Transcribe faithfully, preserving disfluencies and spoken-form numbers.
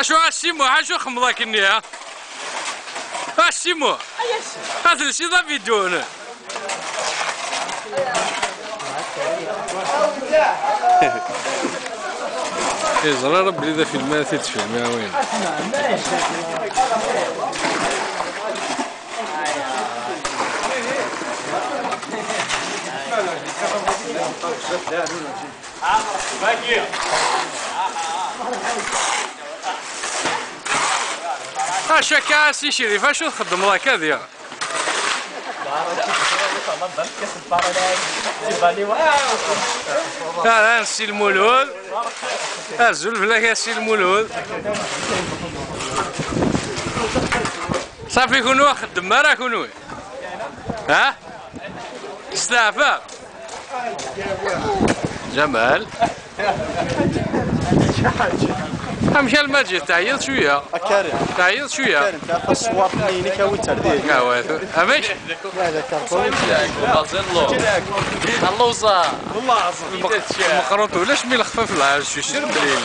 Acu a Si Muḥ, acu xemmeḍ akkenni, ha? A Si Muḥ! A telsiḍ avidun! Yeẓra Rebbi d afilm ara t-id-tefilmiḍ win. Acu akka a Si Crif, acu txeddmeḍ akka diɣ? Ara n Si Lmulud. Azul fell-ak a Si Lmulud. Safi kunwi ur xeddmem ara kunwi. Ha? Steɛfa. Jamal. Amek a Lmajid, teɛyiḍ cwiya? A Karim. Teɛyiḍ cwiya? Karim, teɛref ṣṣwart-nni-inek a wi terdin. Awat. Amek? Alluẓa. Meqrut ulac mi lexfaf lɛaj, cicir mlil.